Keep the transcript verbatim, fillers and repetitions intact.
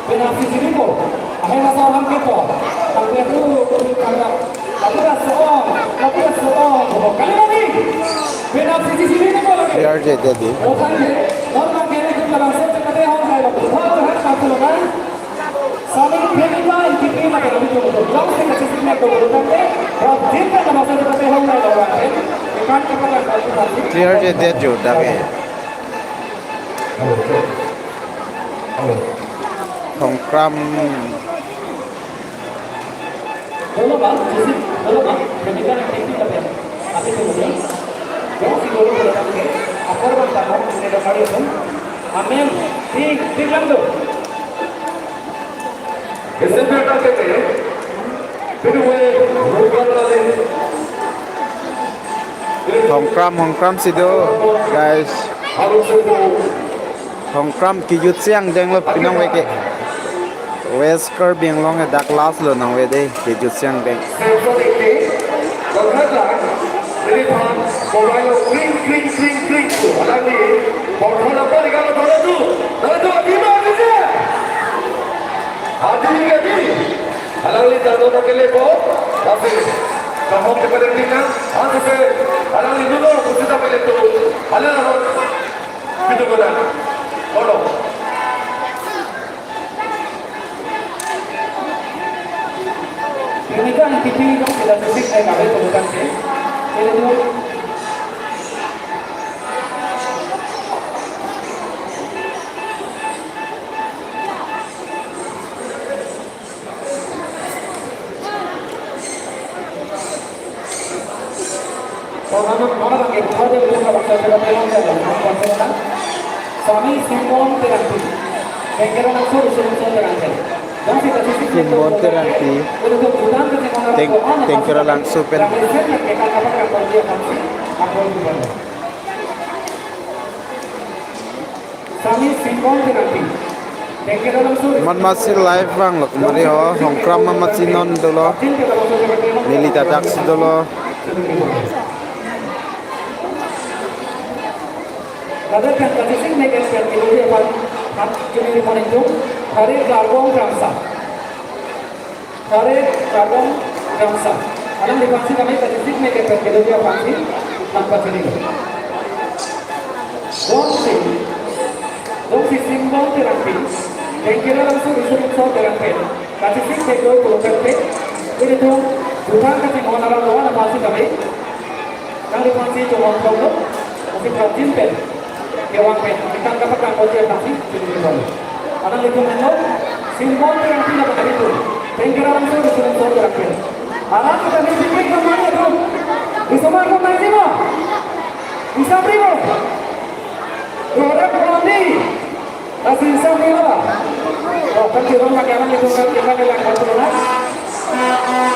Penalti jinipo. Ahem asor ham kepo. Tapi itu, itu karena, tapi itu, oh, tapi itu, oh, bukan lagi. Penalti jinipo lagi. Clear je tadi. Oke, non lagi itu kalau saya cepat ya, orang saya bakal tahu kan, satu kan. Sami penalti itu lagi, itu, itu. Jauh sih kasih sini, itu, itu, itu. Kalau tim kan, kalau saya cepat ya, orang saya bakal tahu kan. Ikan kepala satu, satu. Clear je tadi, Jodang, eh. Hongkram. Dolo bang, sisi, dolo bang, demikian yang tinggi tapi ya. Tapi kemudian, jauh si dolo boleh pakai, apa orang tahu, ini ada kali itu. Amin. Di, di kan tuh. Biasanya tak keke. Hongkram, Hongkram si do, guys. Hongkram kejut siang deng lo pinong veke. West Karbi Anglong ke dak last lo nang ve de, kejut siang deng. Kring, kring, kring, kring. Alangli, porthon apa di kalau thon tu? Kalau tu, di mana saja? Adi, adi. Alangli jalo na kelepo, tapi kamu kepada kita, anu se, alangli dulu, kita balik tu, alangli, itu kena, kono. Demikian T P dong sudah sisik saya kawin kebutuhan sih. Ini tuh. Sami Simbon Terangpi. Tengkera langsung, Simbon Terangpi. Simbon Terangpi. Teng-, Tengkera langsung pen. Sami Simbon Terangpi. Tengkera langsung. Man masi live vang lo kemari ho, Hongkram man masi non dolo. Neli dadak si dolo. Ladak kan kachisik megen pen kedo dia pan, pan, juni pan itu, hari Garbong Ramsa. Hari Garbong Ramsa. Alangliphan si kami kachisik megen pen kedo dia pan si, nampak sini. Dong si, dong si Simbon Terangpi, Tengkera langsung isu isu Terangpi, kachisik megen kedo Terangpi, ini tuh, bukan kachinghon alam doang, apa sih kami? Nangliphan si chomon thomlo, masih prajin pen. Kewang pen, ikan dapat kangkot dia pasti, chini thomlo. Alanglitum eno, Simbon Terangpi na pati tu. Tengkera langsung, Simbon Terangpi. Alang kita ni sipik kemana tu? Di semua kau main sih, Bang? Bisa beri, Bang? Orang kau ni. Masih bisa beri, Bang? Oh, kan kita nak alanglitum kan kita ni langkah tu, nah.